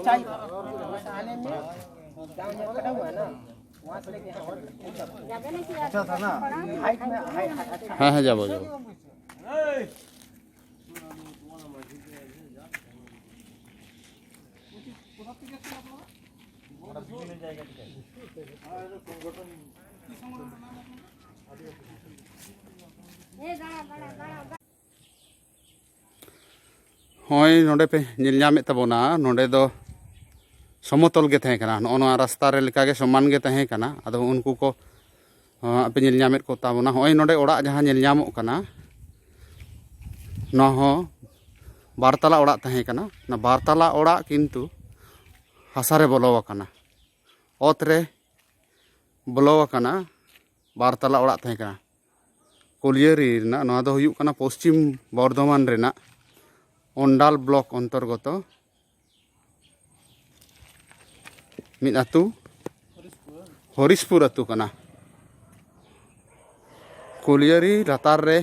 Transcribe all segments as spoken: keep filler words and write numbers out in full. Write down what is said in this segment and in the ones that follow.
आने में गाँव में खड़ा हुआ ना, वहाँ से लेके यहाँ तक। हाँ, हाँ, जाओ, जाओ। ᱦᱚᱸᱜᱼᱚᱭ ᱱᱚᱰᱮ ᱯᱮ ᱧᱮᱞ ᱧᱟᱢᱮᱫ ᱛᱟᱵᱚᱱᱟ, ᱱᱚᱰᱮ ᱫᱚ ᱥᱚᱢᱚᱛᱚᱞ ᱜᱮ ᱛᱟᱦᱮᱸ ᱠᱟᱱᱟ᱾ ᱱᱚᱜᱼᱚ ᱱᱚᱣᱟ ᱨᱟᱥᱛᱟ ᱨᱮ ᱞᱮᱠᱟᱜᱮ ᱥᱚᱢᱟᱱ ᱜᱮ ᱛᱟᱦᱮᱸ ᱠᱟᱱᱟ᱾ ᱟᱫᱚ ᱩᱱᱠᱩ ᱠᱚ, ᱦᱚᱸ, ᱟᱯᱮ ᱧᱮᱞ ᱧᱟᱢᱮᱫ ᱠᱚ ᱛᱟᱵᱚᱱᱟ᱾ ᱦᱚᱸᱜᱼᱚᱭ ᱱᱚᱰᱮ ᱚᱲᱟᱜ ᱡᱟᱦᱟᱸ ᱧᱮᱞ ᱧᱟᱢᱚᱜ ᱠᱟᱱᱟ, ᱱᱚᱣᱟ ᱦᱚᱸ ᱵᱟᱨ ᱛᱟᱞᱟ ᱚᱲᱟᱜ ᱛᱟᱦᱮᱸ ᱠᱟᱱᱟ᱾ ᱚᱱᱟ ᱵᱟᱨ ᱛᱟᱞᱟ ᱚᱲᱟᱜ ᱠᱤᱱᱛᱩ ᱦᱟᱥᱟ ᱨᱮ ᱵᱚᱞᱚ ᱟᱠᱟᱱᱟ, ᱚᱛ ᱨᱮ ᱵᱚᱞᱚ ᱟᱠᱟᱱᱟ᱾ ᱵᱟᱨ ᱛᱟᱞᱟ ᱚᱲᱟᱜ ᱛᱟᱦᱮᱸ ᱠᱟᱱᱟ᱾ ᱠᱚᱞᱤᱭᱟᱹᱨᱤ ᱨᱮᱱᱟᱜ, ᱱᱚᱣᱟ ᱫᱚ ᱦᱩᱭᱩᱜ ᱠᱟᱱᱟ ᱯᱚᱥᱪᱤᱢ ᱵᱚᱨᱫᱷᱚᱢᱟᱱ ᱨᱮᱱᱟᱜ ᱚᱱᱰᱟᱞ ᱵᱞᱚᱠ ᱚᱱᱛᱚᱨᱜᱚᱛᱚ ᱢᱤᱫ ᱟᱹᱛᱩ, ᱦᱚᱨᱤᱥᱯᱩᱨ ᱟᱹᱛᱩ ᱠᱟᱱᱟ᱾ ᱠᱚᱞᱤᱭᱟᱹᱨᱤ ᱞᱟᱛᱟᱨ ᱨᱮ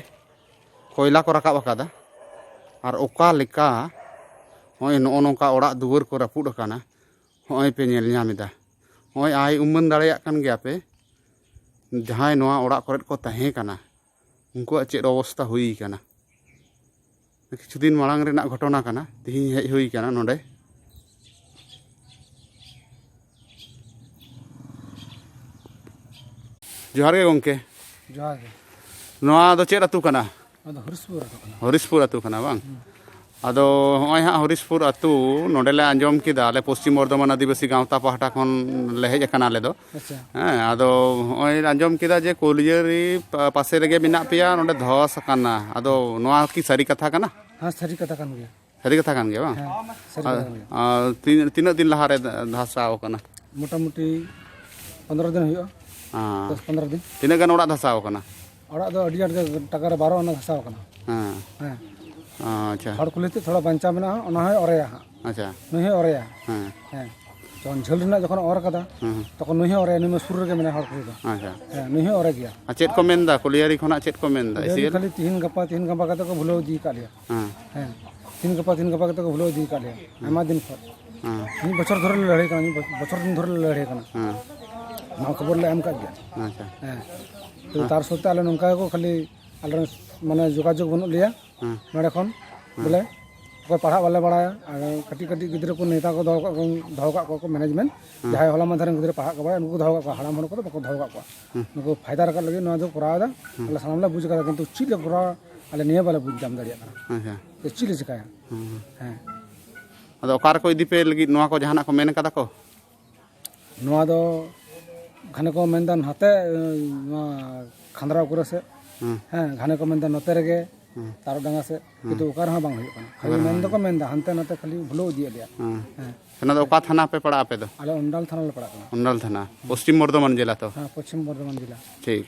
ᱠᱚᱭᱞᱟ ᱠᱚ ᱨᱟᱠᱟᱵ ᱟᱠᱟᱫᱟ᱾ ᱟᱨ ᱚᱠᱟ ᱞᱮᱠᱟ ᱱᱚᱜᱼᱚᱭ ᱱᱚᱜᱼᱚ ᱱᱚᱝᱠᱟ ᱚᱲᱟᱜ ᱫᱩᱣᱟᱹᱨ ᱠᱚ ᱨᱟᱹᱯᱩᱫ ᱟᱠᱟᱱᱟ, ᱱᱚᱜᱼᱚᱭ ᱯᱮ ᱧᱮᱞ ᱧᱟᱢ ᱮᱫᱟ᱾ ᱱᱚᱜᱼᱚᱭ ᱟᱭ ᱩᱢᱟᱹᱱ ᱫᱟᱲᱮᱭᱟᱜ ᱠᱟᱱ ᱜᱮᱭᱟ ᱯᱮ, ᱡᱟᱦᱟᱸᱭ ᱱᱚᱣᱟ ᱚᱲᱟᱜ ᱠᱚᱨᱮᱫ ᱠᱚ ᱛᱟᱦᱮᱸ ᱠᱟᱱᱟ, ᱩᱱᱠᱩᱣᱟᱜ ᱪᱮᱫ ᱚᱵᱚᱥᱛᱟ ᱦᱩᱭ ᱠᱟᱱᱟ᱾ ᱠᱤᱪᱷᱩ ᱫᱤᱱ ᱢᱟᱲᱟᱝ ᱨᱮᱱᱟᱜ ᱜᱷᱚᱴᱚᱱᱟ ᱠᱟᱱᱟ, ᱛᱮᱦᱮᱧ ᱦᱮᱡ ᱦᱩᱭ ᱠᱟᱱᱟ ᱱᱚᱰᱮ᱾ ᱡᱚᱦᱟᱨ ᱜᱮ ᱜᱚᱢᱠᱮ᱾ ᱡᱚᱦᱟᱨ ᱜᱮ᱾ ᱱᱚᱣᱟ ᱫᱚ ᱪᱮᱫ ᱟᱹᱛᱩ ᱠᱟᱱᱟ? ᱱᱚᱣᱟ ᱫᱚ ᱦᱚᱨᱤᱥᱯᱩᱨ ᱟᱹᱛᱩ ᱠᱟᱱᱟ᱾ ᱦᱚᱨᱤᱥᱯᱩᱨ ᱟᱹᱛᱩ ᱠᱟᱱᱟ ᱵᱟᱝ? ᱦᱩᱸ᱾ ᱟᱫᱚ ᱦᱚᱸᱜᱼᱚᱭ ᱦᱟᱸᱜ ᱦᱚᱨᱤᱥᱯᱩᱨ ᱟᱹᱛᱩ ᱱᱚᱰᱮ ᱞᱮ ᱟᱸᱡᱚᱢ ᱠᱮᱫᱟ, ᱟᱞᱮ ᱯᱚᱥᱪᱤᱢ ᱵᱚᱨᱫᱷᱚᱢᱟᱱ ᱟᱹᱫᱤᱵᱟᱹᱥᱤ ᱜᱟᱶᱛᱟ ᱯᱟᱦᱴᱟ ᱠᱷᱚᱱ ᱞᱮ ᱦᱮᱡ ᱟᱠᱟᱱᱟ ᱟᱞᱮ ᱫᱚ᱾ ᱟᱪᱪᱷᱟ᱾ ᱦᱮᱸ, ᱟᱫᱚ ᱦᱚᱸᱜᱼᱚᱭ ᱟᱸᱡᱚᱢ ᱠᱮᱫᱟ ᱡᱮ ᱠᱚᱞᱤᱭᱟᱹᱨᱤ ᱯᱟ-, ᱯᱟᱥᱮ ᱨᱮᱜᱮ ᱢᱮᱱᱟᱜ ᱯᱮᱭᱟ, ᱱᱚᱰᱮ ᱫᱷᱚᱥ ᱟᱠᱟᱱᱟ᱾ ᱟᱫᱚ ᱱᱚᱣᱟ ᱠᱤ ᱥᱟᱹᱨᱤ ᱠᱟᱛᱷᱟ ᱠᱟᱱᱟ? ᱦᱮᱸ, ᱥᱟᱹᱨᱤ ᱠᱟᱛᱷᱟ ᱠᱟᱱ ᱜᱮᱭᱟ᱾ ᱥᱟᱹᱨᱤ ᱠᱟᱛᱷᱟ ᱠᱟᱱ ᱜᱮᱭᱟ ᱵᱟᱝ? ᱦᱮᱸ, ᱥᱟᱹᱨᱤ ᱟᱨ, ᱠᱟᱛᱷᱟ ᱠᱟᱱ ᱜᱮᱭᱟ᱾ ᱟᱨ ᱛᱤᱱ-, ᱛᱤᱱᱟᱹᱜ ᱫᱤᱱ ᱞᱟᱦᱟᱨᱮ ᱫᱷᱟᱥᱟᱣ ᱟᱠᱟᱱᱟ? ᱢᱚᱴᱟᱢᱩᱴᱤ ᱯᱚᱱᱨᱚ ᱫᱤᱱ ᱦᱩᱭᱩᱜᱼᱟ᱾ ᱦᱮᱸ᱾ ᱫᱚᱥ ᱯᱚᱱᱨᱚ ᱫᱤᱱ᱾ ᱛᱤᱱᱟᱹᱜ ᱜᱟᱱ ᱚᱲᱟᱜ ᱫᱷᱟᱥᱟᱣ ᱟᱠᱟᱱᱟ? ᱚᱲᱟᱜ ᱫᱚ ᱟᱹᱰᱤ ᱟᱸᱴ ᱜᱮ, ᱴᱟᱠᱟ ᱨᱮ ᱵᱟᱨᱚ ᱟᱱᱟ ᱫᱷᱟᱥᱟᱣ ᱟᱠᱟᱱᱟ᱾ ᱦᱮᱸ᱾ ᱦᱮᱸ᱾ ᱟᱪᱪᱷᱟ᱾ ᱦᱚᱲ ᱠᱩᱞᱦᱤ ᱛᱮ ᱛᱷᱚᱲᱟ ᱵᱟᱧᱪᱟᱣ ᱢᱮᱱᱟᱜᱼᱟ, ᱚᱱᱟ ᱦᱚᱸᱭ ᱚᱨᱮᱭᱟ ᱦᱟᱸᱜ᱾ ᱟᱪᱪᱷᱟ᱾ ᱱᱩᱭ ᱦᱚᱸᱭ ᱚᱨᱮᱭᱟ᱾ ᱦᱮᱸ᱾ ᱦᱮᱸ᱾ ᱡᱚᱠᱷᱚᱱ ᱡᱷᱟᱹᱞ ᱨᱮᱱᱟᱜ ᱡᱚᱠᱷᱚᱱ ᱚᱨ ᱠᱟᱫᱟ, ᱦᱮᱸ, ᱦᱮᱸ᱾ ᱛᱚᱠᱷᱚᱱ ᱱᱩᱭ ᱦᱚᱸᱭ ᱚᱨᱮᱭᱟ, ᱱᱩᱭ ᱢᱟ ᱥᱩᱨ ᱨᱮᱜᱮ ᱢᱮᱱᱟᱭᱟ ᱦᱚᱲ ᱠᱩᱞᱦᱤ ᱫᱚ᱾ ᱟᱪᱪᱷᱟ᱾ ᱦᱮᱸ, ᱱᱩᱭ ᱦᱚᱸᱭ ᱚᱨᱮ ᱜᱮᱭᱟ᱾ ᱟᱨ ᱪᱮᱫ ᱠᱚ ᱢᱮᱱᱫᱟ? ᱠᱚᱞᱤᱭᱟᱹᱨᱤ ᱠᱷᱚᱱᱟᱜ ᱪᱮᱫ ᱠᱚ ᱢᱮᱱᱫᱟ? ᱠᱚᱞᱤᱭᱟᱹᱨᱤ ᱮᱥᱤᱭᱮᱞ? ᱠᱷᱟᱹᱞᱤ ᱛᱤᱦᱤᱧ ᱜᱟᱯᱟ, ᱛᱤᱦᱤᱧ ᱜᱟᱯᱟ ᱠᱟᱛᱮ ᱠᱚ ᱵᱷᱩᱞᱟᱹᱣ ᱤᱫᱤ ᱟᱠᱟᱫ ᱞᱮᱭᱟ᱾ ᱦᱮᱸ᱾ ᱦᱮᱸ᱾ ᱛᱤᱦᱤᱧ ᱜᱟᱯᱟ, ᱛᱤᱦᱤᱧ ᱜᱟᱯᱟ ᱠᱟᱛᱮ ᱠᱚ ᱵᱷᱩᱞᱟᱹᱣ ᱤᱫᱤ ᱟᱠᱟᱫ ᱞᱮᱭᱟ ᱟᱭᱢᱟ ᱫᱤᱱ ᱠᱷᱚᱱ᱾ ᱦᱮᱸ᱾ ᱢᱤᱫ ᱵᱚᱪᱷᱚᱨ ᱫᱷᱚᱨᱮ ᱞᱮ ᱞᱟᱹᱲᱦᱟᱹᱭ ᱠᱟᱱᱟ, ᱢᱤᱫ ᱵᱚᱪᱷᱚᱨ ᱫᱤᱱ ᱫᱷᱚᱨᱮ ᱞᱮ ᱞᱟᱹᱲᱦᱟᱹᱭ ᱠᱟᱱᱟ᱾ ᱦᱮᱸ᱾ ᱱᱚᱣᱟ ᱠᱷᱚᱵᱚᱨ ᱞᱮ ᱮᱢ ᱟᱠᱟᱫ ᱜᱮᱭᱟ᱾ ᱟᱪᱪᱷᱟ᱾ ᱛᱚ, ᱦᱮᱸ᱾ ᱛᱟᱨ ᱥᱚᱛᱛᱮ ᱟᱞᱮ ᱱᱚᱝᱠᱟ ᱜᱮᱠᱚ ᱠᱷᱟᱹᱞᱤ ᱟᱞᱮ ᱨᱮᱱ ᱢᱟᱱᱮ ᱡᱳᱜᱟᱡᱳᱜᱽ ᱵᱟᱹᱱᱩᱜ ᱞᱮᱭᱟ᱾ ᱦᱮᱸ᱾ ᱱᱚᱰᱮ ᱠᱷᱚᱱ ᱦᱮᱸ᱾ ᱵᱚᱞᱮ ᱚᱠᱚᱭ ᱯᱟᱲᱦᱟᱜ ᱵᱟᱞᱮ ᱵᱟᱲᱟᱭᱟ, ᱟᱨ ᱠᱟᱹᱴᱤᱡ ᱠᱟᱹᱴᱤᱡ ᱜᱤᱫᱽᱨᱟᱹ ᱠᱚ ᱱᱮᱛᱟ ᱠᱚ ᱫᱚᱦᱚ ᱠᱟᱜ ᱠᱚ, ᱫᱚᱦᱚ ᱠᱟᱜ ᱠᱚᱣᱟ ᱠᱚ ᱢᱮᱱᱮᱡᱽᱢᱮᱱᱴ᱾ ᱦᱮᱸ᱾ ᱡᱟᱦᱟᱸᱭ ᱦᱚᱞᱟ ᱢᱟᱫᱷᱮᱨ ᱨᱮᱱ ᱜᱤᱫᱽᱨᱟᱹ ᱯᱟᱲᱦᱟᱜ ᱠᱚ ᱵᱟᱲᱟᱭᱟ, ᱩᱱᱠᱩ ᱠᱚ ᱫᱚᱦᱚ ᱠᱟᱜ ᱠᱚᱣᱟ, ᱦᱟᱲᱟᱢ ᱦᱚᱲ ᱠᱚᱫᱚ ᱵᱟᱠᱚ ᱫᱚᱦᱚ ᱠᱟᱜ ᱠᱚᱣᱟ᱾ ᱦᱮᱸ᱾ ᱱᱩᱠᱩ ᱯᱷᱟᱭᱫᱟ ᱨᱟᱠᱟᱵ ᱞᱟᱹᱜᱤᱫ ᱱᱚᱣᱟ ᱫᱚ ᱠᱚᱨᱟᱣ ᱮᱫᱟ᱾ ᱦᱮᱸ᱾ ᱟᱞᱮ ᱥᱟᱱᱟᱢ ᱞᱮ ᱵᱩᱡᱽ ᱠᱟᱫᱟ, ᱠᱤᱱᱛᱩ ᱪᱮᱫ ᱞᱮ ᱠᱚᱨᱟᱣᱟ ᱟᱞᱮ ᱱᱤᱭᱟᱹ ᱵᱟᱞᱮ ᱵᱩᱡᱽ ᱧᱟᱢ ᱫᱟᱲᱮᱭᱟᱜ ᱠᱟᱱᱟ᱾ ᱟᱪᱪᱷᱟ᱾ ᱛᱚ ᱪᱮᱫ ᱞᱮ ᱪᱤᱠᱟᱹᱭᱟ? ᱦᱮᱸ᱾ ᱦᱮᱸ᱾ ᱟᱫᱚ ᱚᱠᱟ ᱨᱮᱠᱚ ᱤᱫᱤ ᱯᱮ ᱞᱟᱹᱜᱤᱫ, ᱱᱚᱣᱟ ᱠᱚ ᱡᱟᱦᱟᱱᱟᱜ ᱠᱚ ᱢᱮᱱ ᱠᱟᱫᱟ ᱠᱚ? ᱱᱚᱣᱟ ᱫᱚ ᱜᱷᱟᱱᱮ ᱠᱚ ᱢᱮᱱᱫᱟ ᱱᱟᱛᱮ, ᱱᱚᱣᱟ ᱠᱷᱟᱸᱫᱽᱨᱟᱣ ᱠᱚᱨᱮ ᱥᱮᱫ᱾ ᱦᱮᱸ᱾ ᱦᱮᱸ, ᱜᱷᱟᱱᱮ ᱠᱚ ᱢᱮᱱᱫᱟ ᱱᱚᱛᱮ ᱨᱮᱜᱮ, ᱦᱮᱸ᱾ ᱛᱟᱨᱚᱰᱟᱸᱜᱟ ᱥᱮᱫ᱾ ᱦᱮᱸ᱾ ᱠᱤᱱᱛᱩ ᱚᱠᱟ ᱨᱮᱦᱚᱸ ᱵᱟᱝ ᱦᱩᱭᱩᱜ ᱠᱟᱱᱟ, ᱠᱷᱟᱹᱞᱤ ᱚᱠᱟ ᱨᱮᱦᱚᱸ ᱢᱮᱱ ᱵᱟᱝ ᱫᱚᱠᱚ ᱦᱩᱭᱩᱜ ᱢᱮᱱᱫᱟ, ᱦᱟᱱᱛᱮ ᱱᱟᱛᱮ ᱠᱷᱟᱹᱞᱤ ᱵᱷᱩᱞᱟᱹᱣ ᱤᱫᱤᱭᱮᱫ ᱞᱮᱭᱟ᱾ ᱦᱮᱸ᱾ ᱦᱮᱸ᱾ ᱚᱱᱟ ᱫᱚ ᱚᱠᱟ ᱛᱷᱟᱱᱟ ᱯᱮ ᱯᱟᱲᱟᱜᱼᱟ ᱟᱯᱮ ᱫᱚ? ᱟᱞᱮ ᱚᱱᱰᱟᱞ ᱛᱷᱟᱱᱟ ᱞᱮ ᱯᱟᱲᱟᱜ ᱠᱟᱱᱟ᱾ ᱚᱱᱰᱟᱞ ᱛᱷᱟᱱᱟ, ᱯᱚᱥᱪᱤᱢ ᱵᱚᱨᱫᱷᱚᱢᱟᱱ ᱡᱮᱞᱟ ᱛᱚ? ᱦᱮᱸ, ᱯᱚᱥᱪᱤᱢ ᱵᱚᱨᱫᱷᱚᱢᱟᱱ ᱡᱮᱞᱟ᱾ ᱴᱷᱤᱠ᱾